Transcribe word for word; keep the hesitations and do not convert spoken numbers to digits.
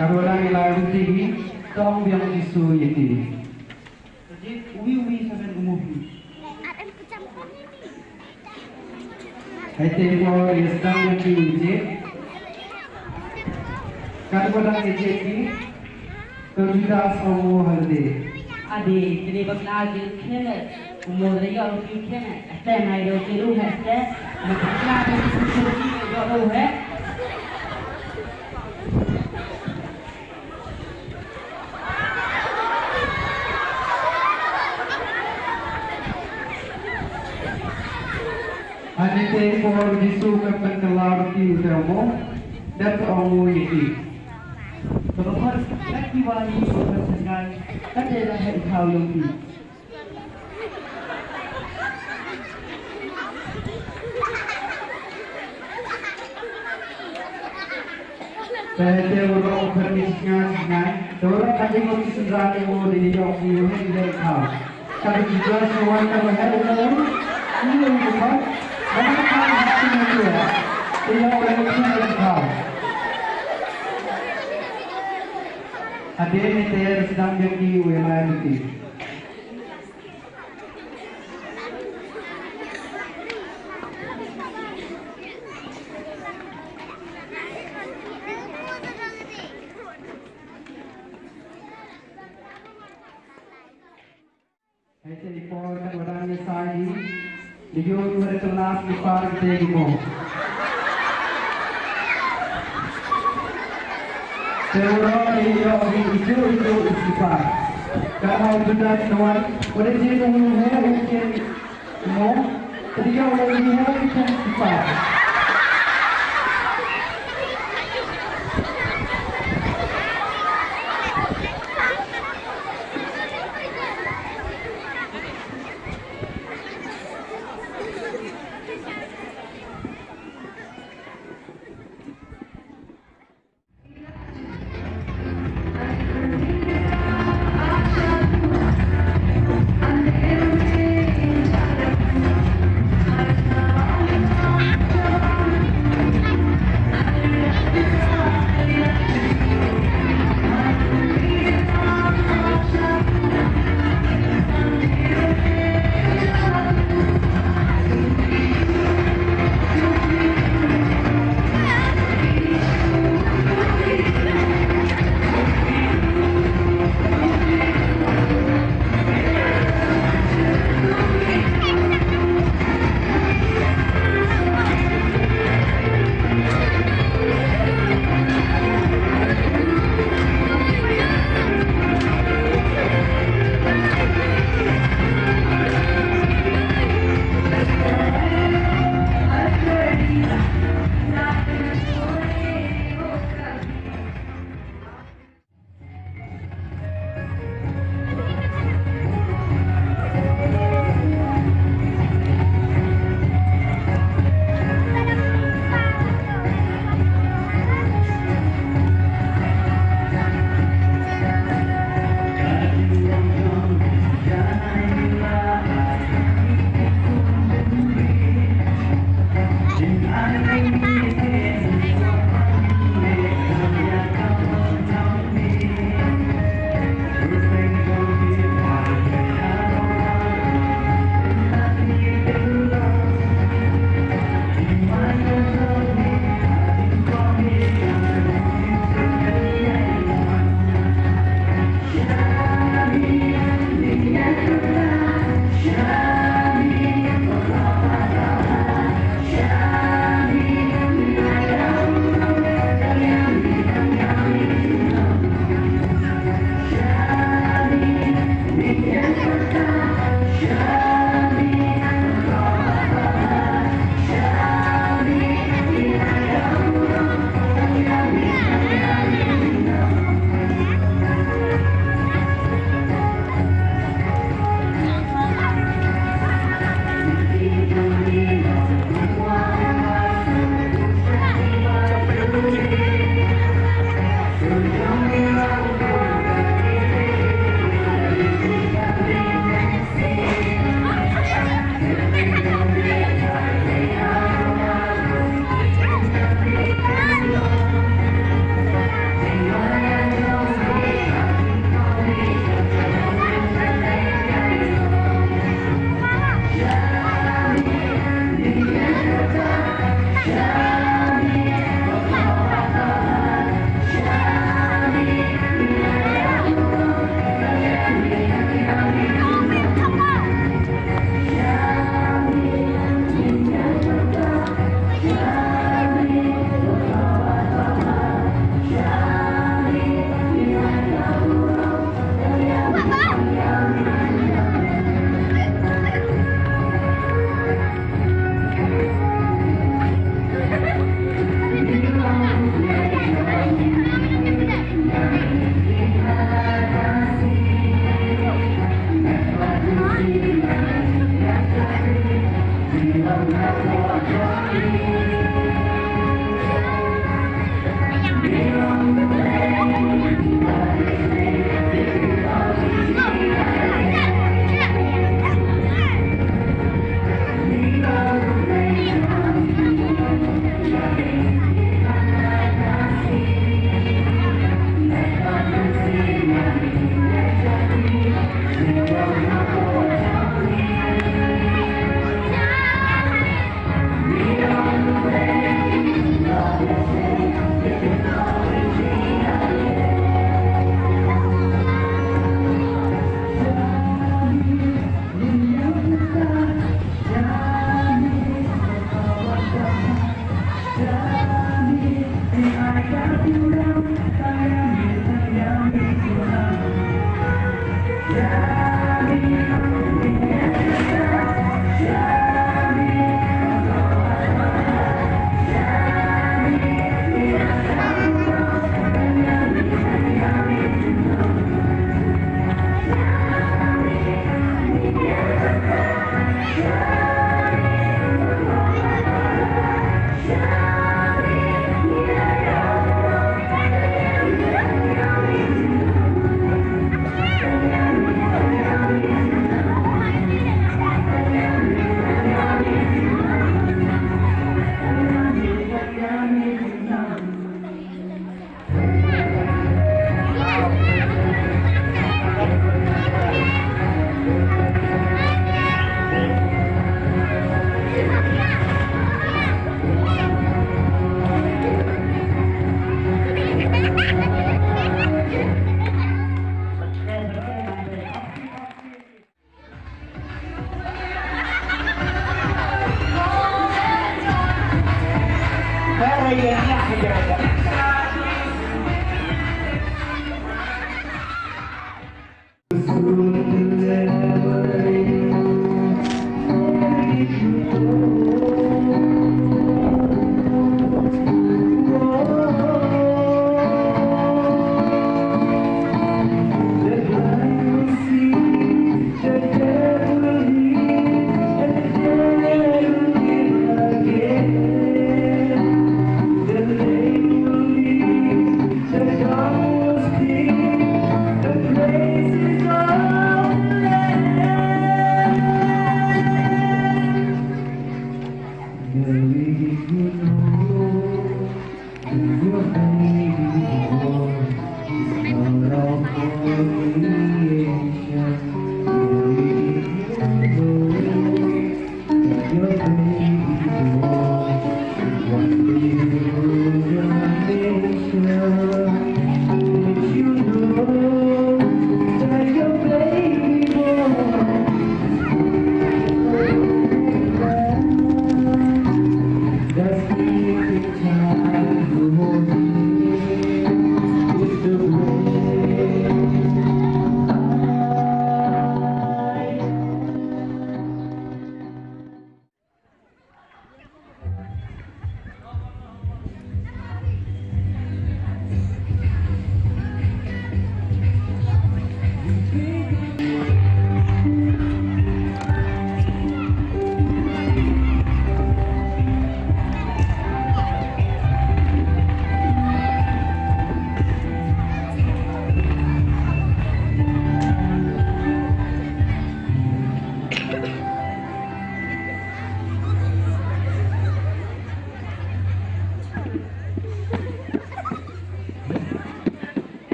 Katba dang ïalai ruti hi, to ong biang Jisu ïa ki. Jit, uwi uwi saben u mo hi. Hei te por ïa sdang ïa ki u jied. Katba dang ïa jied ki, to Judas u ong ha lade. Ade, kane bakla jied khyndiat. U mo da ïoh ruti khyndiat. Este nai do ki ruh este. Bakla jied ruti ïoh ruh he. Hynrei te por Jisu ka pynkylla ruti u te u mo, dep ong u ïa ki. Ka bakhot kat ki wan ïa u pynshyngai, kat te la heh i thaw ïong phi. Te te waroh u pynmih sngai sngai. Te waroh ka dei ngut ki synran ki mo dei ïoh ki ïoh heh ïoh thaw. Ka dei ki Joshua wan ka ba heh u mo. Ni u mo. Ba ka thaw ha ki mo. Te ïoh u heh ïoh thaw. Hadien ne te sdang jong ki u ïalai ruti. Hei te i por katba dang ïa sai hi. Dei ïoh u heh kylla ki par ki te ki mo. Te waroh te ïoh hi i ju i ju i slipar. Ka hau Judas na wan, wat ïa jied u heh u kien mo, te ïoh u heh u kien slipar.